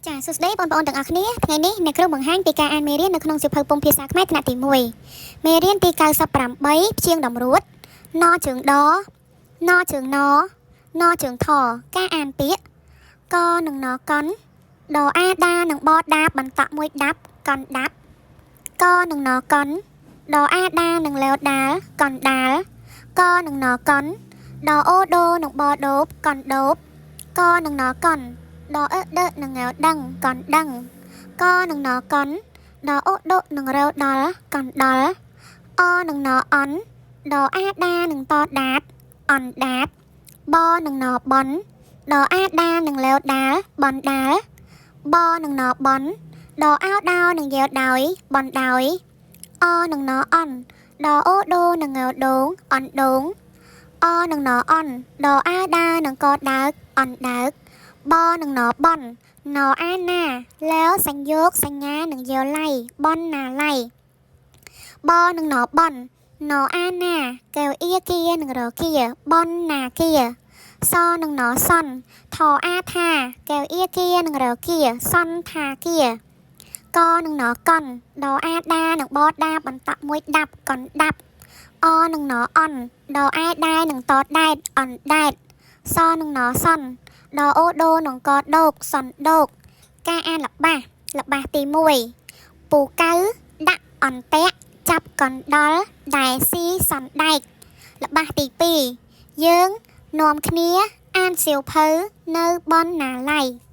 ចាសួស្តីបងប្អូនទាំងអស់គ្នាថ្ងៃនេះអ្នកគ្រូបង្ហាញពីការអានមេរៀននៅក្នុងសៀវភៅពុម្ពភាសាខ្មែរថ្នាក់ទី1មេរៀនទី98ព្យាង្គតម្រួតណជើងដណជើងណណជើងថការអានពាក្យកនិងណកនដអាដានិងបដាបបន្តក់មួយដាប់កនដាប់កនិងណកនដអាដានិងលែវដាលកនដាលកនិងណកនដអូដូនិងបដូបកនដូបកនិងណកន ដអឺដឺនិងងដឹងកនដឹងកនិងណកនដអូដុនិងរដល់កនដល់អនិងណអនដអាដានិងតដាតអនដាតបនិងណបនដអាដានិងលែវដាលបនដាលបនិងណបនដអោដោនិងយាវដោយបនដោយអនិងណអនដអូដូនិងងដូងអនដូងអនិងណអនដអាដានិងកដើកអនដើក បនិងណបនណអាណាលែវសញ្ញោគសញ្ញានិងយោឡៃបនណាឡៃបនិងណបនណអាណាកែវអៀគានិងរគាបនណាគាសនិងណសនថអាថាកែវអៀគានិងរគាសនថាគាកនិងណកនដអាដានិងបដាបន្តក់មួយដាប់កនដាប់អនិងណអនដអែដែរនិងតដែតអនដែតសនិងណសន ដអូដូនងកដូកសនដូកការអានល្បះល្បះទី1ពូកៅដាក់អន្ទាក់ចាប់កណ្ដុលដែលស៊ីសណ្ដែកល្បះទី2យើងនាំគ្នាអានសៀវភៅនៅបណ្ណាល័យ។